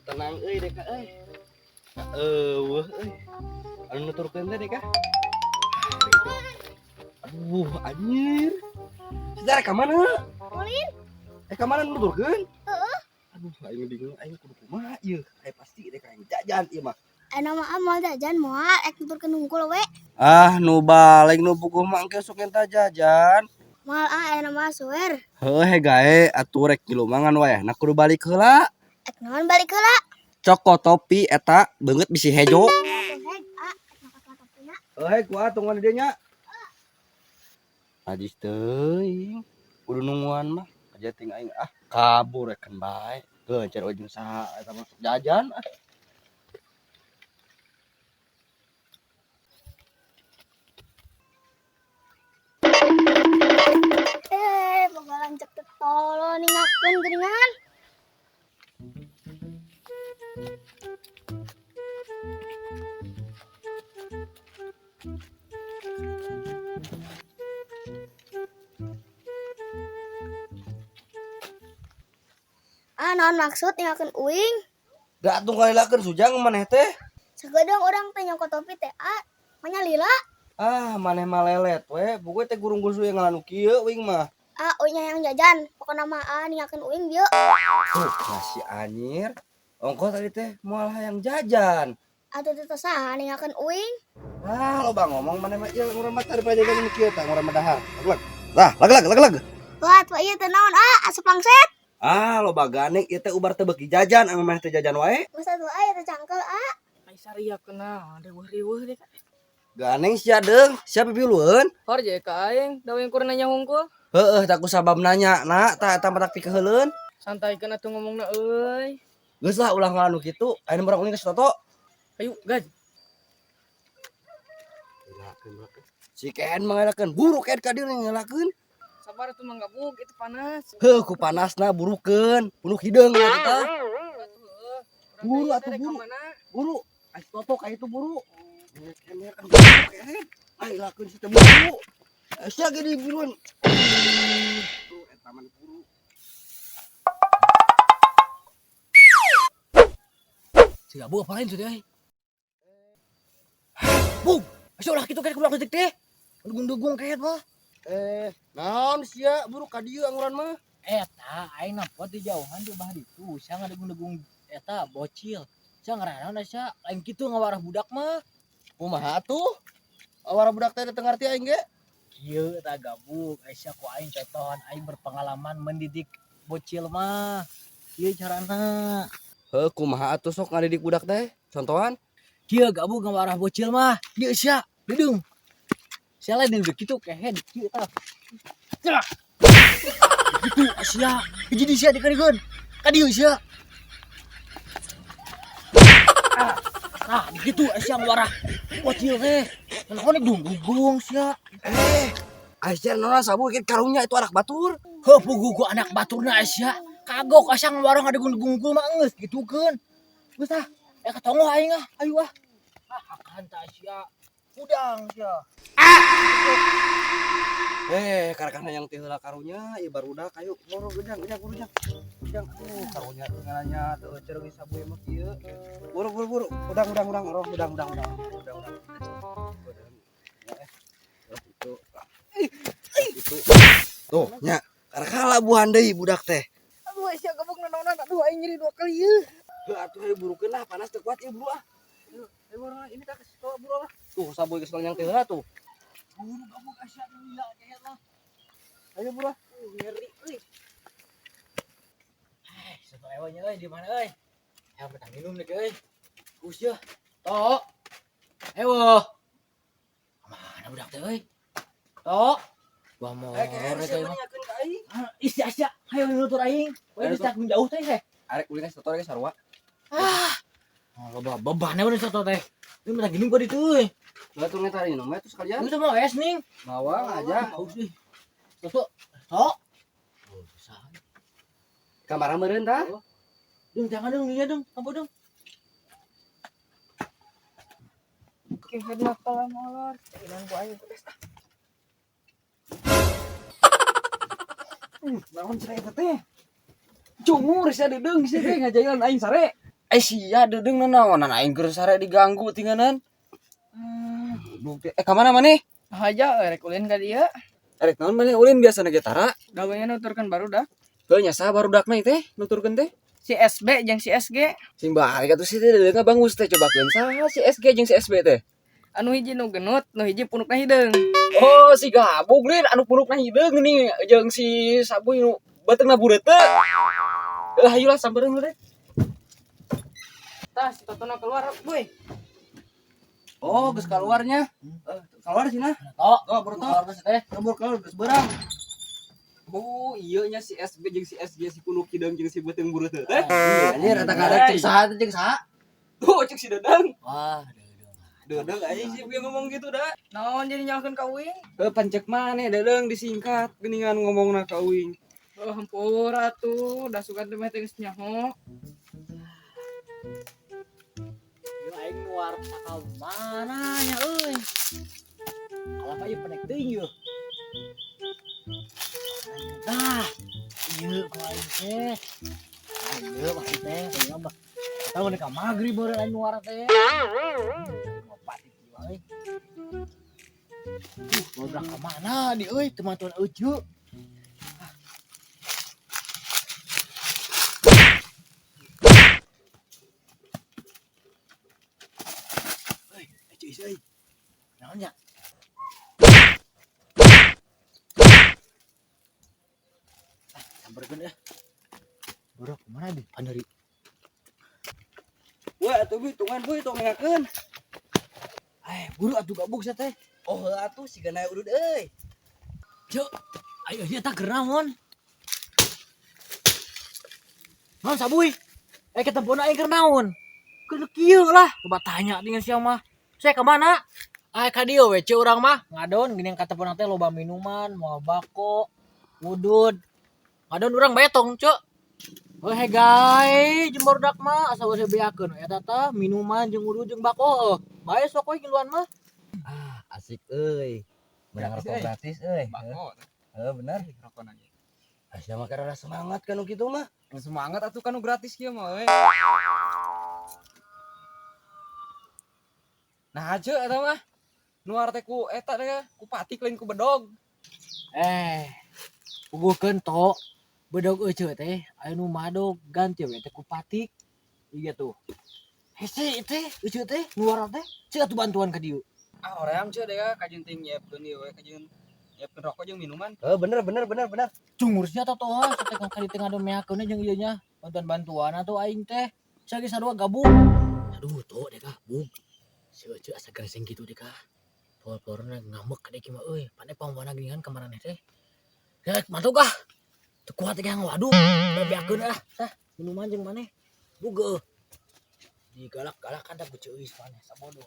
Tenang euy Deka euy. Eueuh euy. Anu nuturkeun teh Deka. Aduh, anjir. Saudara ka mana? Ulin. Eh, ka mana nuturkeun? Heeh. Aduh, aing bingung aing kudu kumaha ieu. Aing pasti Deka aing jajan ieu mah. Anu mah moal jajan moal ek nuturkeun hungkul we. Ah, nu baleng nu puguh mah engke sok enta jajan. Moal ah aya mah suwer. Heuh gae atuh rek ngilu mangan wayahna kudu balik heula. Ek naon balik heula? Coko topi eta beungeut bisi hejo. Heg ah ek nyokot topina. Heuh ku tungguan di dieu nya. Najis teuing. Kudu nungguan mah. Aja ting aing ah kabur reken bae. Geuncer ujung saha eta mah sok jajan ah. Eh, boga lanceuk teh tolol ningakeun geuningan. Ah, naon maksud ningakeun uing? Da atuh ngalilakeun sujang maneh teh. Sagedeung urang teh nyokot topi teh ah, manya lila. Ah, maneh mah lelet we. Buku teh gurung gusu yang ngalanu kieu uing mah. Ah, uing yang jajan. Pokona mah ah ningakeun uing bieu. Tuh, masih anjir. Ongko tadi teh moal hayang jajan. Atuh teh saha ningakeun uing? Ah, loba ngomong maneh mah ieu ngurang mah tadi jajan nu kieu tah ngurang mah dahar. Lag-lag. Lah, lag-lag lag-lag. Wah, tuh ieu teh naon ah asup pangset. Ah, loba ganeng ieu teh ubar teu beuki jajan ame maneh teh jajan wae. Geus atuh ah ieu teh cangkel ah. Ai saria kunaon riweuh-riweuh deh. Ganeng sia deung, sia pipilueun. Hor je ka aing, da yang kur nanya hungkul. Heueuh, tak ku sabab nanya na, tah eta mah tak pikaheuleun. Santaikeun atuh ngomongna euy. Geus lah ulah ngalanu kitu, ayeuna urang ulin ka si Toto. Ayo, gaj. Si Ken mangelakeun, buru Ken ka dieu ngelakeun. Sabar atuh mah gabug itu panas. Heuh, ku panasna burukeun, bunuh hideung ya kita. Buru atuh buru. Buru, ai si Toto ka itu buru. Ken kan buru Ken. Ai lakeun si teh buru. Sia ge diburuan. Tuh eta mah buru. Si Gabu apa lain sudah? Bung, asa ulah kitu kayak kudu teh. Dugung-dugung kayak mah. Eh, naon sia buru ka dieu anguran mah? Eta aing nampak di jauhan di bah ditu, sia ngadegung-degung eta bocil. Sia ngarana sia lain kitu ngawarah budak mah. Kumaha atuh? Awara budak teh teu ngarti aing ge. Kieu eta gabug, ai sia ku aing contohan aing berpengalaman mendidik bocil mah. Kieu carana. Heuh, kumaha atuh sok ngadidik budak teh? Contohan? Kieu gabug ngawarah bocil mah. Dieu sia, deudung. Sia lain udah kitu kehed kieu tah. Tah. Gitu sia. Hiji di sia dikeurikeun. Ka dieu sia. Ah, gitu sia ngawarah bocil teh. Naon dung-dung sia. Eh, sia nona sabu ieu karunya itu anak batur. Heuh puguh ku anak baturna sia. Kagok asa ngawarah ngadegung-degung mah geus gitukeun. Geus tah, ka tongoh aing ah, ayo ah. Ah, akan tah sia. Udang sia. Eh, karena yang teh heula karunya ieu barudak ayo buru gejang gejang buru jang. Gejang aduh karunya ngalanya teu cereuh sabu mah kieu. Buru buru buru udang udang udang roh udang udang udang udang udang. Itu. Itu. Tuh nya karakala buhan deui budak teh. Aduh sia gabung nanaonan aduh aing nyeri dua kali ieu. Heuh atuh ayo burukeun lah panas teu kuat ieu buru ah. Ayo buru ini tak kasih tau buru lah. Tuh sabu geus yang teh heula tuh. Buru gabung sia lila kehed lah. Ayo buru ah. Nyeri euy. Eh, satu ewanya euy di mana euy? Ya betah minum deh euy. Gus ya. Tok. Ewo. Mana budak teh euy? Tok. Gua mau Eh, kehed rek sia euy mah. mah nyakeun ka aing. Ah, isi sia. Hayo nutur aing. We Ayo, geus tak jauh teh heh. Arek ulin ka si Toto ge sarua. Ah. Oh, loba beban we soto teh. Ini minta gini gua ditu euy. Lah tuh ngetar minum atuh sekalian. Ini sama es ning. Bawa aja. Haus euy. Toto. Tok. Oh, bisa. Kamar meureun tah. Dung jangan dong, iya dong, apa dong? Kehed mah kalah molor. Ilan ku aing pedes ah. Naon cenah eta teh? Cungur sia deudeng sia teh ngajailan aing sare. Eh sia deudeng nanaonan aing keur sare diganggu tinganan. Goblok teh. Eh ka mana maneh? Haja rek ulin ka dieu. Erek naon maneh ulin biasana ge tara. Gawena nuturkeun barudak. Heuh nya saha barudakna teh nuturkeun teh? Si SB jeung si SG. Sing balik atuh si teh deudeng bangus teh cobakeun saha si SG jeung si SB teh. Anu hiji nu genut, nu hiji punukna hideung. Oh si gabung lin anu punukna hideung geuning jeung si Sabuy nu beuteungna bureut teh. Heuh hayu lah sampereun heula deh. Tah si Totona keluar, boy. Oh, geus kaluarnya. Keluar sih nah. Tok, Oh, buru tok. keluar geus teh. Buru keluar geus beurang. Oh, iya nya si SB jeung si SG si punuk hideung jeung si beuteung bureut teh. Iya, anjir eta kada cek saha teh cek saha. Tuh cek si Dadang. Wah, deudeng. Deudeng aing sih bieu ngomong gitu da. Naon jadi nyalahkeun ka uing? Heuh pancek maneh Dadang disingkat geuningan ngomongna ka uing. Oh, hampura atuh, da sugan teh mah teh geus nyaho. Ieu aing nuar ka mana nya euy. Kalapa ieu penek teuing ieu. Tah, ieu ku aing teh. Ieu maksud teh, ieu mah. Tahu nih ka magrib beureun aing nuar teh. Ngopat ieu euy. Barudak ka mana di euy, teman-teman euceu. Euy, euceu euy. Naon nya? Samperkeun ya. Barudak kemana di? Pandari. Wah, atuh bi tungan boy tong nengakeun. Eh, buru atuh gabung sia teh. Oh, heuh atuh siga nae udud euy. Cuk, ayo ieu tah keur naon? Naon Sabuy? Eh ketempona aing keur naon? Keur kieu lah, coba tanya dengan sia mah. Saya ke mana? Ah ka dieu we ceu urang mah ngadon geuning katempona teh loba minuman, moal bako, udud. Ngadon urang betong, cuk. Heuh gae jeung barudak mah asa geus beakeun eta tah minuman jeung udud jeung bako heuh. Bae sok we ngiluan mah. Ah, asik euy. Menang rokok gratis euy. Bako. Heeh, bener. Rokok nanya. Ah, sia mah karena semangat kan nu kitu mah. Semangat atuh kan nu gratis kieu mah we. Nah aja eta mah. Nuar teh ku eta teh ku patik lain ku bedog. Eh, puguhkeun to. Bedog euceu teh aya nu madog ganti we teh ku patik. Iya tuh. Hese teh euceu teh nuar teh ceu atuh bantuan ka dieu. Ah hoream ceu deh kajeun teh nyiapkeun ieu we kajeun nyiapkeun rokok jeung minuman. Heeh, bener bener bener bener. Cungurnya tah toha teh ka dieu teh ngadomeakeun jeung ieu nya bantuan-bantuan atuh aing teh. Sia ge sarua gabung. Aduh tuh deh kah bung. Si euceu asa gereseng kitu deh kah. Por-porna ngambek ka dieu mah euy. Pane pamwana geuningan ka maraneh teh. Ya mantuk ah. Teu kuat teh waduh. Bebeakeun ah. Tah minuman jeung maneh. Bugeuh. Digalak-galakan tah ku ceuis maneh sabodoh.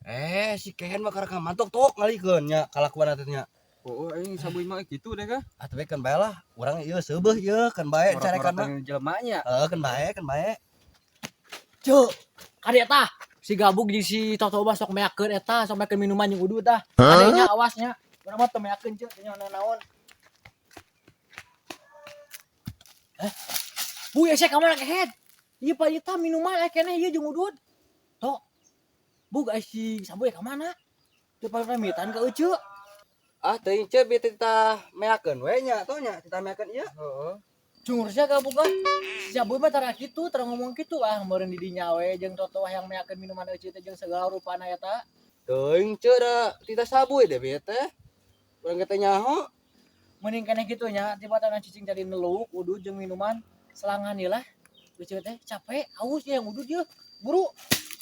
Eh, si Kehen mah karek mantok tok ngalikeun nya kalakuan teh nya. Oh, aing Sabuy mah kitu deh kah. Ah, tapi kan bae lah, urang ieu seubeuh ieu kan bae carekan mah. Ngorot-ngorotan jelema nya. Heeh, kan bae, kan bae. Cuk, kade tah si gabug jeung si Totoba sok meakeun eta, sok meakeun minuman jeung udud tah. Kade nya awasnya. Urang mah teu meakeun ceu, teu nyaho naon. Eh. Bu, ya sia ka mana kehed? Ieu pa ieu tah minuman aya keneh ieu jeung udud. Tok. Bug aya si Sabuy ka mana? Teu pamitan ka euceu. Ah, teuing ceu bi teh tah meakeun we nya toh nya, titah meakeun ieu. Heeh. Cungur sia gabug ah. Si Sabuy mah tara kitu, tara ngomong kitu ah meureun di dinya we jeung Toto yang meakeun minuman euceu teh jeung segala rupana eta. Teuing ceu da titah Sabuy deh bi teh. Urang ge teh nyaho. Mending keneh kitu nya, tibatan cicing tadi neluk udud jeung minuman selangan ieu lah. Euceu teh capek, haus ya yang udud ieu. Buru,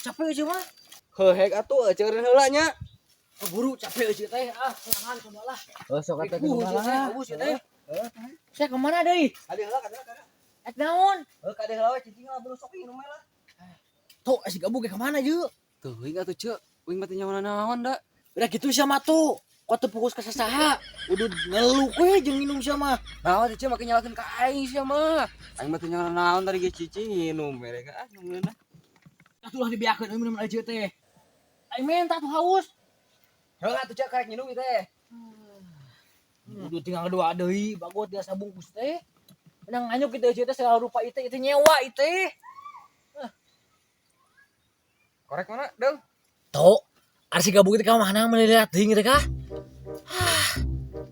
capek euceu mah. Heuh hek atuh euceureun heula nya. Oh, buru capek euceu teh ah selangan kumaha lah. Heuh sok atuh Ripuh euceu teh, haus ieu teh. Saya kemana deui? Kade heula, kade heula. Ek naon? Heuh kade heula we cicing lah buru sok minum lah. Tuh, si gabug ke kemana ye? Teuing atuh ceu, uing mah teu nyaho naon da. Udah gitu sia mah tuh. Kok teu fokus ka sasaha? Udah ngeluk we jeung minum sia mah. Naon teh ceu make nyalakeun ka aing sia mah. Aing mah teu nyaho naon tadi ge cicing nginum mereka ah nu ngeunah. Atuh lah dibeakeun euy minum aja teh. Aing menta tuh haus. Heula atuh ceu karek nginum ieu teh. Udah tinggal dua deui, bagot dia sabungkus teh. Menang nganyuk itu euceut teh segala rupa itu itu nyewa itu. Korek mana, Deng? Tok, ari si gabung itu ka mana melihat teuing teh kah?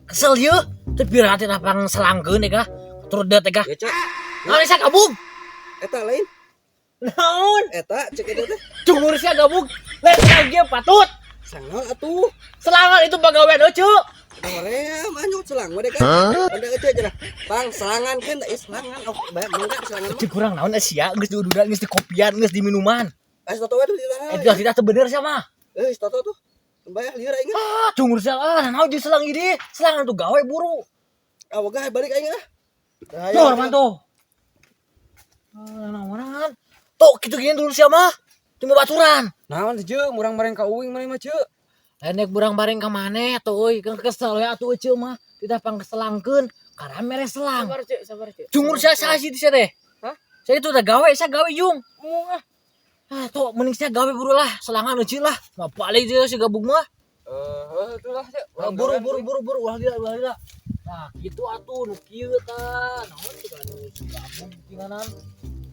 Kesel yeuh. Teu pira teh lapang selangkeun teh kah? Turut teh kah? Ya, Cek. Naon sia gabung? Eta lain. Naon? Eta cek eta teh. Cungur sia gabung. Lain lagi patut. Sangal atuh. Selangan itu pagawean euceut. Korea mah selang we kan. Benda euceut cenah. Bang, selangan keun teh selangan. Oh, bae mangga selangan. Cek kurang naon sia geus diududan geus di kopian geus di minuman. Ah, toto we tuh di tanah. Eh tidak tidak bener sia mah. Eh, toto tuh. Bayar lieur aing. Ah, cungur sia ah naon jeung selang ini. Selangan tuh gawe buru. Ah, wegah balik aing ah. Tuh, mantu. Ah, naonan. Tok kitu gini dulu sia mah. Cuma baturan. Naon teh, Ceu? Murang bareng ka uing maneh mah, Ceu. Lain burang bareng ka maneh atuh euy, kan kesel ya atuh euceut mah. Tidak pangkeselangkeun karena mere selang. Sabar, Cek, sabar, Cek. Cungur sia sia sih sia teh. Hah? Saya itu udah gawe, saya gawe jung. Mung ah. Ah, tuh mending saya gawe buru lah, selangan euceut lah. Mah balik dia si gabung mah. Eh, itulah, Ceu. Ah, buru buru buru buru ulah lila ulah lila. Nah, kitu atuh nu kieu tah. Naon sih anu si gabung tinganan.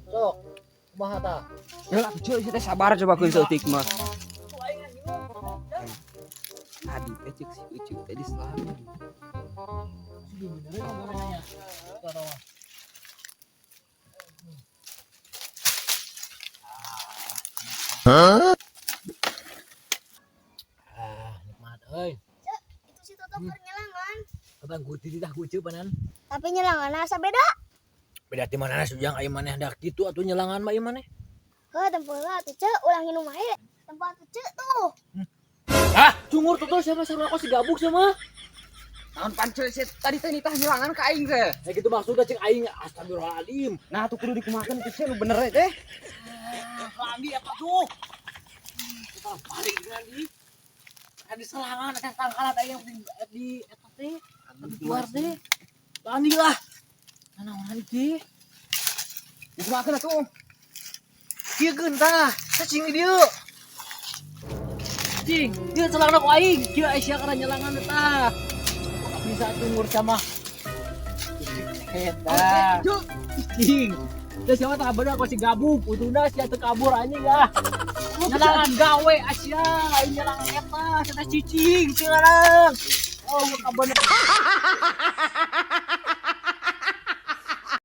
Sok, kumaha tah? Ya lah, Ceu, teh sabar coba keun saeutik mah. Tuh aing bingung. Tadi teh cek si Ucu teh di selangan. Benerin gorengannya. Tuh, tuh. Ah, nikmat euy. Itu si Toto keur nyelangan. Abang guti tah guci panan. Tapi nyelangan asa beda. Beda ti mana sujang aya maneh dak kitu atuh nyelangan mah ieu maneh. Heuh, tempo heula atuh Cek, ulah nginum wae. Tempo atuh Cek tuh. Ah, cungur tuh siapa sarua aku si gabuk sama. Naon pan Ceu, sia tadi teh nitah nyelangan ka aing teh. Nah gitu maksudnya cek aing astagfirullahaladzim. Nah, tuh kudu dikumahakeun teh Ceu nu bener we teh. Ah, lagi apa tuh? Kita balik lagi. Ada selangan, ada tangkalan aing yang di eta teh, di keluar teh. Landi lah. Naon teh? Dikumahakeun atuh. Kieu keun tah, cacing di dieu. Cing, dia celana ku aing, kieu Aisyah kana nyelangan tah. Bisa cungur sama. Eta. Cing. Terus siapa tak bener aku si gabung, untungna sia teu kabur anjing ah. Nyelangan gawe Asia, aing nyelangan eta, sia teh cicing, cengarang. Oh, kabener.